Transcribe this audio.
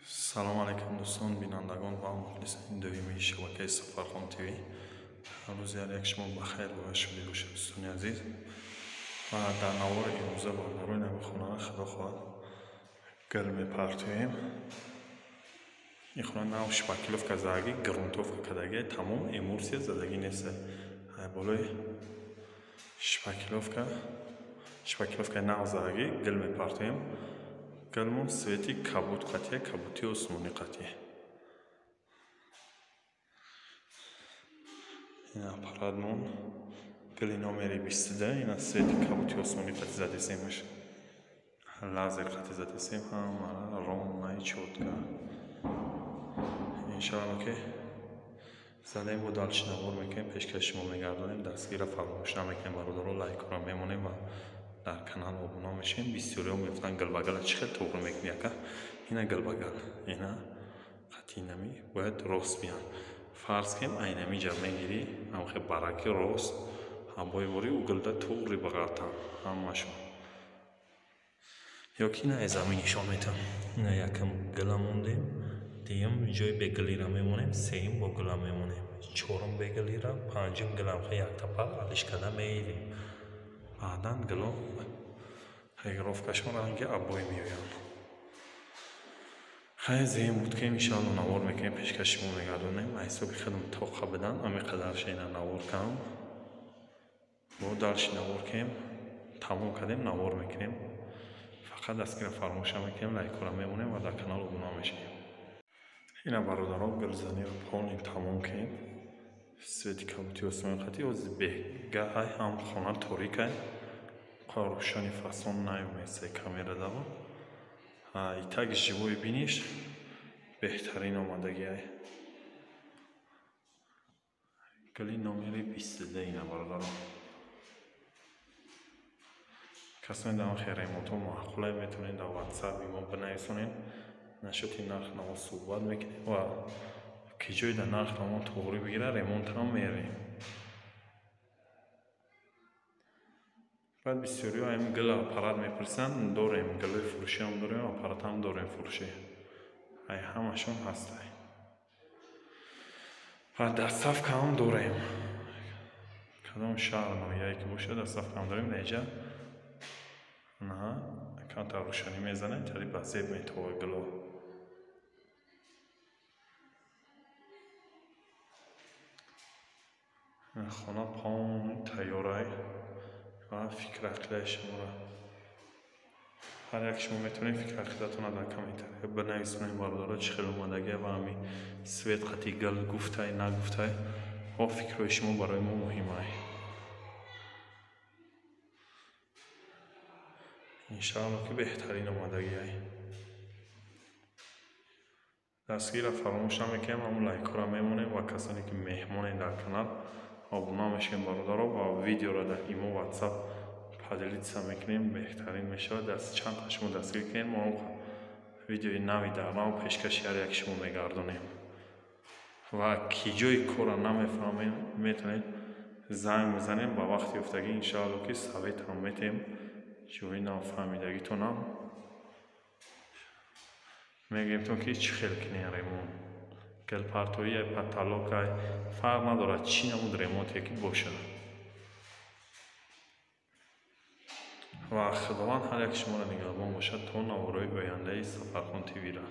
Салом алейкум дӯстон, бинандагон ва мухлисони доимии шабакаи Сафархон ТВ. Рӯзи ҳар як шумо ба хайр ва шодӣ бошад, дӯстони азиз. Ва дар навори имрӯза бародарони нави хонара худо хоҳад гил мепартоем. Ин хона нав шпаклёвка задаги, грунтовка кадаги, тамом эмулсия задагӣ нест. Болои шпаклёвка, шпаклёвкаи нав задаги гил мепартоем. Гилмон свети кабуд қатъия, кабути осмонӣ қатъия. Ин аппаратмон гили номери 22, ина свети кабути осмонӣ қатъи задесемаш. Лазер қатъи задесем, ҳамара ровно чётко. Иншоалло ки задаем бо дальше навор мекунем, пешкаши шумо мегардонем. Дастгирро фаромӯш намекунем, бародаро, лайкҳоро мемонем ва дар канал обуна мешавем. Бисёриҳо мегуфтанд гилбагала чӣ хел тоғри мекунӣ ака? Ина гилбагал, ина қатъи нами бояд рост биям. Фарз кунем айнами ҷа мегирӣ, ҳамхе бараки рост, ҳамбои ворӣ угилда туғри бағалтам ҳамашон. Ё ки ина аз замин нишон метам. Ина якам гила мондем, дуюм ҷои бегилира мемонем, сеюм бо гила мемонем, чорум бегилира, панҷум гиламхе яктапар алиш карда меирем. Баъдан гило регировкашон ранги аббой меоянд. Хайр, зеҳн буд ки иншоалло навор мекунем, пешкаши шумо мегардонем. Аз ҳисоби худам тоқа бидан, ҳамин қадарша ина навор кам. Бо дальше навор кунем, тамом кардем, навор мекунем. Фақат дастгирро фаромӯш намекунем, лайкҳоро мемонем ва дар канал обуна мешавем. Ина бародарон, гилзаниро полный тамом кунем. Свети кабути осмони қатъи ози бегаҳай, ҳам хона торикай. Рӯшани фасон наёместа камера дава. И так живой биниш беҳтарин омадагиай. Гили номери 22 ина бародарон. Касоне дар хе ремонтҳо маъқулай метавонед дар WhatsApp мо бинависонед. Нашоти нарх наво суҳбат мекунем ва ки ҷой дар нарх наво тоғрӣ бигира, ремонт ҳам мерем. Баъд бисёриҳо ҳамин гил аппарат мепурсанд, дорем, гилои фурӯшӣ ҳам дорем, аппарат ҳам дорем фурӯшӣ. Ай ҳамашон ҳастай. Ва доставка ҳам дорем. Кадом шаҳр ноҳияе ки бошад, доставка ҳам дорем. Инҷа на камтар рӯшанӣ мезанад, тари ба зеб метова гило. Хона полный тайёрай ва фикр ақидаи шуморо ҳар як шумо метавонед фикр ақидатонро дар комментария бинависонед, бародаро, чӣ хел омадагия ва ҳамин свет қатъи гил гуфтай нагуфтай. Ҳо фикрҳои шумо барои мо муҳимай. Иншоалло ки беҳтарин омадагиай. Дастгирро фаромӯш намекунем, ҳамун лайкҳоро мемонем ва касоне ки меҳмонед дар канал обуна мешавем, бародаро, ва видеоро дар имо WhatsApp поделиться мекунем, беҳтарин мешавад. Даст чанд та шумо дастгир кунед, мо видеои нави дар нав пешкаши ҳар як шумо мегардонем. Ва ки ҷои корро намефаҳмем, метавонед занг бизанем ба вақти ёфтагӣ, иншоалло ки совет ҳам метем, ҷои нафаҳмидагитонам мегӯем ки чӣ хел кунем ремонт. Гилпартоӣ, потолокай, фарқ надорад чӣ намуд ремонте ки бошад. Ва Худованд ҳар як шуморо нигаҳбон бошад то наворҳои ояндаи Сафархон ТВ-ра.